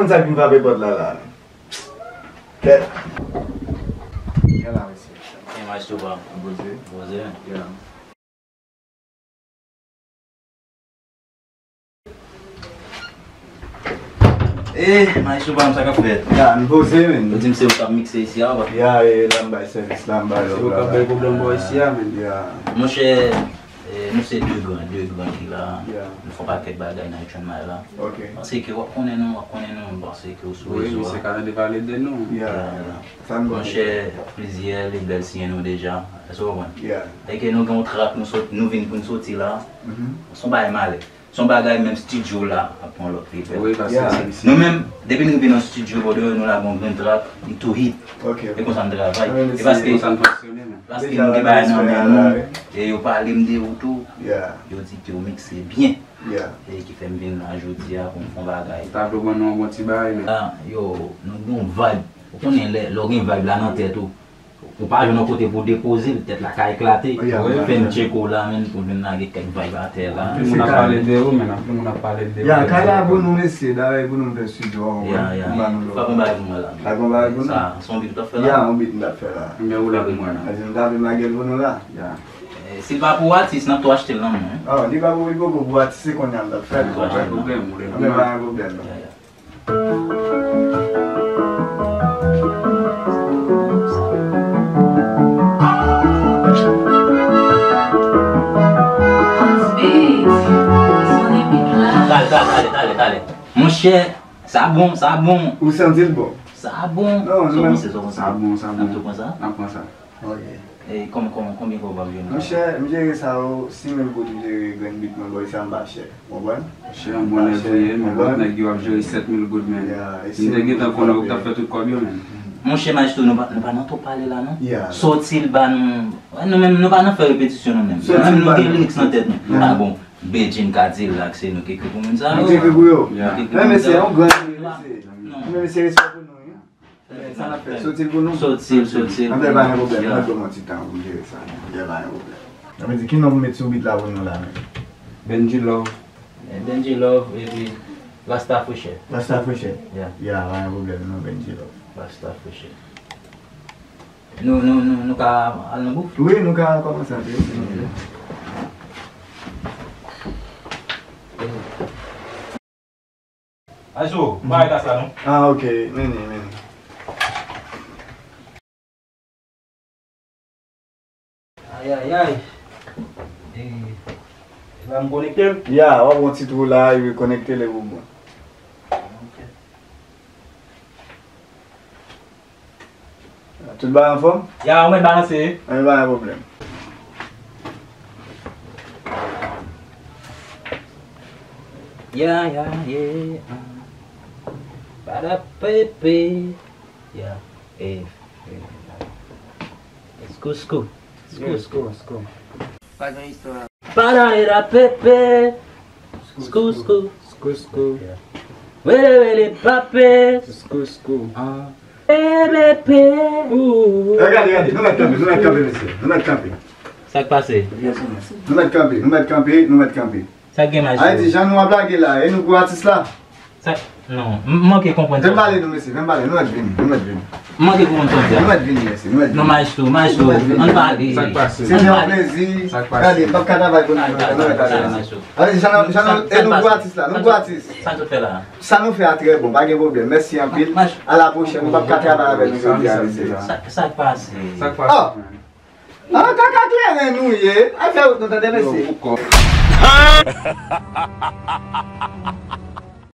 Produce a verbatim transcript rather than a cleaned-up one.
Konn sa k vin frape pòt la la. Kèt. Gen la, mesye. Gen maestro pa. Poze. Poze. Yeah. Eh, maestro pa, sa k ap fèt? Ya, m poze, men. Yo di m se ou k ap mikse isi a, pa? Ya, e, la m bay sèvis, la m bay lòt la. Se ou k ap bay pwoblèm bò isi a, men. Ya. Monchè, eh, nou se de gran, de gran ki la. Ya. Nou fè yon pakèt bagay nan H one Mile la. Ok. Paske w ap konnen nou, w ap konnen nou, paske ou sou rezo a. Wi, misye ka tande pale de nou. Ya, ya. Monchè, plizyè label siyen nou deja. Èske w konprann? Yeah. Èske nou gen yon trak nou sot, nou vin pou n soti la? Mhm. Se yon bagay malè. Se yon bagay menm studio la ap pran lòt label. Wi, paske se nou menm, depi n rive nan studio, bòdè, nou lage yon grenn trak, li tou hit. Ok, ok. E konsa n travay. E paske, paske nou gen bagay nan men nou, e yo pale m de ou tou. Yeah. Yo di ke w mikse byen. Yeah. E ki fè m vin la jodi a pou m fè yon bagay. Ou ta vle ban nou yon bon ti bagay, men. Ah, yo, nou gen yon vibe. Ou konnen lè, lè w gen vibe la nan tèt ou, ou pa jwenn yon kote pou w depoze l, tèt la ka eklate. Oh, yeah, yeah. Fè n tcheke w la, menn, pou n vin lage kèk vibe atè la. Anpil moun ap pale de ou, menn, anpil moun ap pale de ou. Ya, kay la pou nou, mesye, dayè pou nou fè studio a, ou wè. Ya, ya. Ou ba nou lòt. Fè yon bagay pou mwen la. Fè yon bagay pou nou. Sa, se yon beat ou t ap fè la? Ya, yon beat m t ap fè la. Ebyen, ou la pou mwen la. Ebyen, m ta vle m lage l pou nou la. Ya. Eh, si l pa pou atis, n ap tou achte l nan men w. Oh, li pa pou, li poko pou atis, se kounye a m t ap fè l. N ap tou achte l nan men w. Pa gen pwoblèm, ou lè. Ebyen, pa gen pwoblèm. Ya, ya. Tale, tale, tale, tale, tale. Monchè, sa bon, sa bon. Ou santi l bon? Sa bon. Non, sa w panse, sa w panse? Sa bon, sa bon. N ap tou pran sa? N ap pran sa. Ok. E kòman, kòman, konbyen kòb w ap jere nan sa? Monchè, m jere sa yo, sis mil goud m jere grenn beat mwen bò isi a, m pa chè. Ou konprann? Chè, yon bon nèg ou ye, men lòt nèg yo ap jere sèt mil goud, men. Ya, e si m te gentan konnen ou t ap fè tout kòb yo, men. Monchè Maestro, nou pa, nou pa nan twòp pale la, non. Ya. Soti l ba nou. Wè, nou menm, nou pa nan fè repetisyon, nou menm. Nou menm, nou gen lyrics nan tèt nou. Nou pa bon. Bedjine, Kadilak, se nou ki ekri pou moun sa yo. Nou ki ekri pou yo. Ya. Nou ki ekri pou moun sa yo. Men mesye, yon gran mesye. Non. Men mesye, respè pou nou, wi. Sa n ap fè, soti l pou nou? Soti l, soti l. Anben, pa gen pwoblèm, mwen ban mwen ti tan pou m jere sa. Anben, pa gen pwoblèm. Sa vle di, ki non pou met sou beat la pou nou la menm? Benji Love. Eh, Benji Love, epi Rasta Fresh Air. Rasta Fresh Air? Ya. Ya, pa gen pwoblèm, non, Benji Love. Rasta Fresh Air. Nou, nou, nou, nou ka al nan bouf? Wi, nou ka kòmanse antre, si nou vle. Azo, pa ret asa non. Ah, ok. Mennen, mennen. Ay, ay, ay. E, e la m konekte l? Ya, w ap yon ti twou la, epi konekte l epi w bon. Ok. Tout bagay anfòm? Ya, ou mèt balanse. Anben, pa gen pwoblèm. Ya, ya, ye, ah. Para pepe. Ya. E, e. Skou, skou. Skou, skou, skou. Pa gen istwa. Para era pepe. Skou, skou. Skou, skou. Wele, wele, pape. Skou, skou. Ah. Pepe. Ooh. Eh, gade, gade, nou mèt kanpe, nou mèt kanpe, mesye. Nou mèt kanpe. Sa k pase? Nou mèt kanpe, nou mèt kanpe, nou mèt kanpe. Sa k gen, maestro? Ayiti, jan nou ap lage la, e nou gwo atis la. Sa, non, m manke konprann sa. Fè m pale nou, mesye, fè m pale, nou mèt vini, nou mèt vini. M manke konprann sa w di a. Nou mèt vini, mesye, nou mèt vini. Non, maestro, maestro, ann pale. Sa k pase? Se te yon plezi. Sa k pase? Gade, m p ap ka travay pou nou, nou mèt ale. Maestro. Ale, jan nou, jan nou, e nou gwo atis la, nou gwo atis. Sa n sot fè la? Sa nou fè a trè bon, pa gen pwoblèm. Mèsi anpil. A la pwochèn, nou p ap ka travay avè nou jodi a, mesye. Sa, sa k pase? Sa k pase? Ah, kaka kleren nou ye. Al fè wout nou, tande, mesye.